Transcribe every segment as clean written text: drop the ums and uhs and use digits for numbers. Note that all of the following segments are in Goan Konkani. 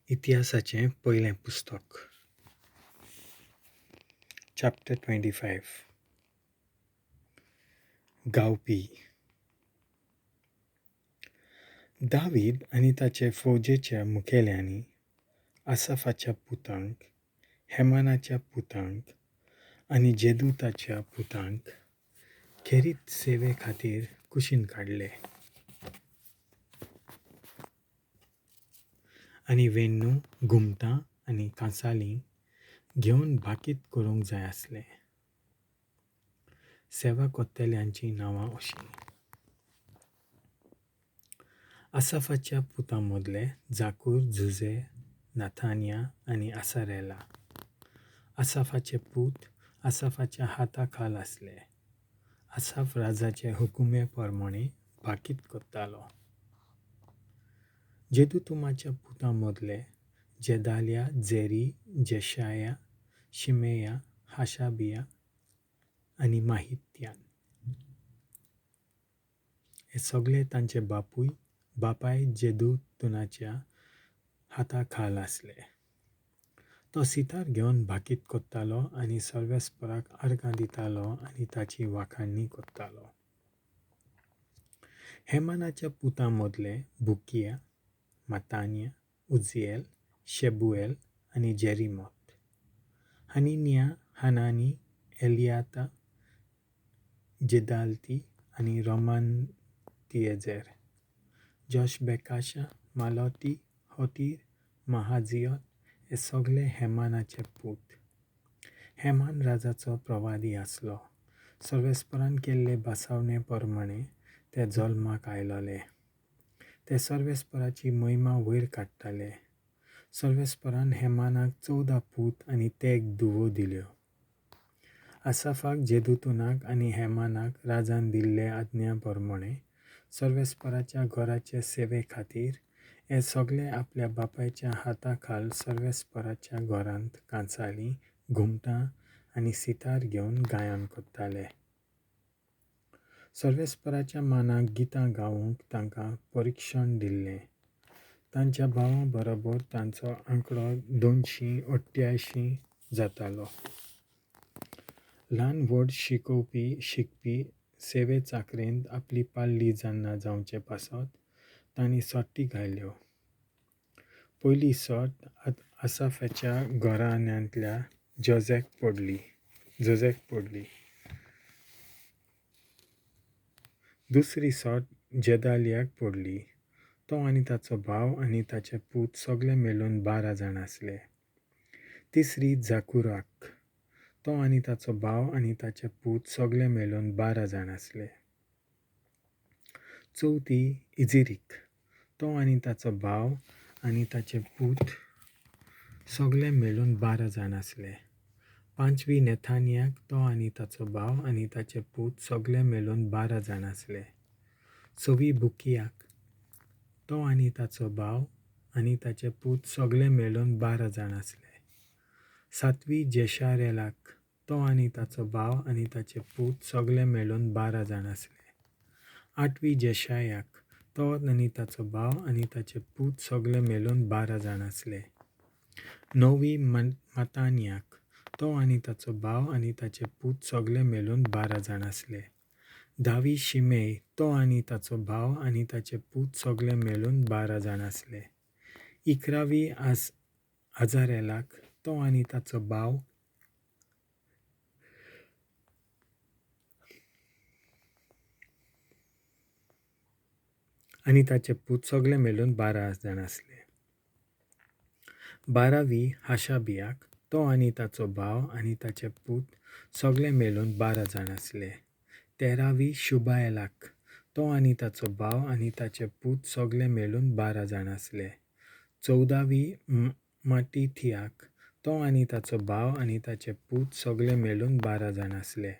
इतिहासाचें पयलें पुस्तक, चॅप्टर 25. गावपी. दावीद आनी ताचे फौजेच्या मुखेल्यांनी आसाफाच्या पुतांक, हेमानाच्या पुतांक आनी जेदुताच्या पुतांक खेरीत सेवे खातीर कुशीन काडले आनी वेन्नू, घुमटां आनी कांसाली घेवन भाकीत करूंक जाय आसलें. सेवा कोत्तेल्यांचीं नांवां अशीं: आसाफाच्या पुतां मदले जाकूर, झुजे, नाथानिया आनी आसारेला. आसाफाचे पूत आसाफाच्या हाता खाल आसले. आसाफ राजाचे हुकुमे प्रमाणें भाकीत करतालो. जेदुतुमाच्या पुतां मदले जेदालिया, जेरी, जेशाया, शिमेया, हाशाबिया आनी माहित्यान. हे सगळे तांचे बापूय बापाय जेदुतुनाच्या हाता खाल आसले. तो सितार घेवन भाकीत करतालो आनी सर्वेस्पराक आर्गां दितालो आनी ताची वाखाणणी करतालो. हेमानाच्या पुतां मदले बुकिया, मातानिया, उजिएल, शेबुएल आनी जेरीमोत. हनिन्या, हानानी, एलियाता, जेदाल्ती आनी रोमांतिएझर. जोशबेकाशा, मालोती, होतीर, महाजियोत हे सगळे हेमानाचे पूत. हेमान राजाचो प्रवादी आसलो. सर्वेस्परान केल्ले भासावणे प्रमाणें ते जल्माक आयलोले. ते सर्वेस्पराची महिमा वयर काडटाले. सर्वेस्परान हेमानाक 14 पूत आनी तेग धुवो दिल्यो. आसाफाक, जेदुतुनाक आनी हेमानाक राजान दिल्ले आज्ञा प्रमाणें सर्वेस्पराच्या घराचे सेवे खातीर हे सगळे आपल्या बापायच्या हाता खाल सर्वेस्पराच्या घरांत कांसाली, घुमटां आनी सितार घेवन गायन करताले. सर्वेस्पराच्या मानाक गितां गावूंक तांकां परिक्षण दिल्लें. तांच्या भावां बरोबर तांचो आंकडो 288 जातालो. ल्हान व्हड शिकोवपी शिकपी सेवे चाकरेंत आपली पाल्ली जाणा जावचे पासत तांणी सोट्टी घायल्यो. पयली सोट आसाफाच्या घराण्यांतल्या जोझॅक पडली जोझॅक पडली. दुसरी सोट जेदालियाक पडली. तो आनी ताचो भाव आनी ताचे पूत सगळे मेळून 12 जाण आसले. तिसरी जाकुराक. तो आनी ताचो भाव आनी ताचे पूत सगळे मेळून 12 जाण आसले. चवथी इजिरीक. तो आनी ताचो भाव आनी ताचे पूत सगळे मेळून 12 जाण आसले. पांचवी नेथानियाक. तो आनी ताचो भाव आनी ताचे पूत सगळे मेळून 12 जाण आसले. सवी बुकियाक. तो आनी ताचो भाव आनी ताचे पूत सगळे मेळून 12 जाण आसले. सातवी जेशारेलाक. तो आनी ताचो भाव आनी ताचे पूत सगळे मेळून 12 जाण आसले. आठवी जेशायाक. तो आनी ताचो भाव आनी ताचे पूत सगळे मेळून 12 जाण आसले. णवी मातानियाक. तो आनी ताचो भाव आनी ताचे पूत सगळे मेळून 12 जाण आसले. धावी शिमेय. तो आनी ताचो भाव आनी ताचे पूत सगळे मेळून 12 जाण आसले. इकरावी आजारेलाक. तो आनी ताचो भाव आनी ताचे पूत सगळे मेळून 12 जाण आसले. बारावी हाशाबियाक. तो आनी ताचो भाव आनी ताचे पूत सगळे मेळून 12 जाण आसले. तेरावी शुबाएलाक. तो आनी ताचो भाव आनी ताचे पूत सगळे मेळून 12 जाण आसले. चवदावी माटिथियाक. तो आनी ताचो भाव आनी ताचे पूत सगळे मेळून 12 जाण आसले.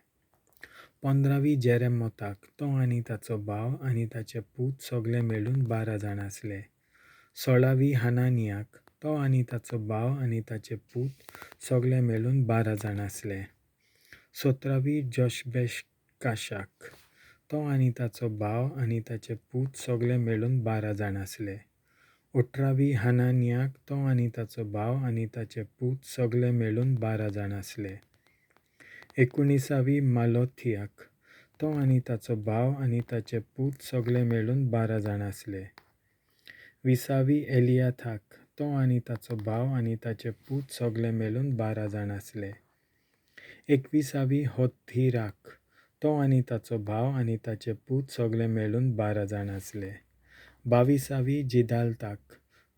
पंदरावी जेरेमोताक. तो आनी ताचो भाव आनी ताचे पूत सगळे मेळून 12 जाण आसले. सोळावी हानानियाक. तो आनी ताचो भाव आनी ताचे पूत सगळे मेळून 12 जाण आसले. सतरावी जोशबेकाशाक. तो आनी ताचो भाव आनी ताचे पूत सगळे मेळून 12 जाण आसले. अठरावी हनानियाक, तो आनी ताचो भाव आनी ताचे पूत सगळे मेळून 12 जाण आसले. एकुणिसावी मालोथियाक, तो आनी ताचो भाव आनी ताचे पूत सगळे मेळून 12 जाण आसले. विसावी एलियाथाक, तो आनी ताचो भाव आनी ताचे पूत सगळे मेळून 12 जाण आसले. एकविसावी होथिराक, तो आनी ताचो भाव आनी ताचे पूत सगळे मेळून 12 जाण आसले. बाविसावी जिदालताक,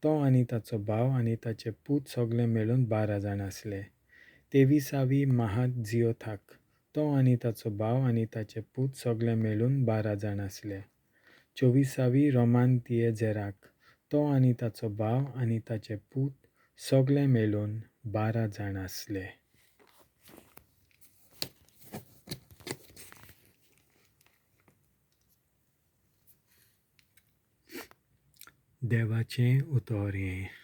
तो आनी ताचो भाव आनी ताचे पूत सगळे मेळून 12 जाण आसले. तेविसावी महाजियोथाक, तो आनी ताचो भाव आनी ताचे पूत सगळे मेळून 12 जाण आसले. चोविसावी रोमांतियेझेराक, तो आनी ताचो भाव आनी ताचे पूत सगळे मेळून 12 जाण आसले. देवाचें उतर हें.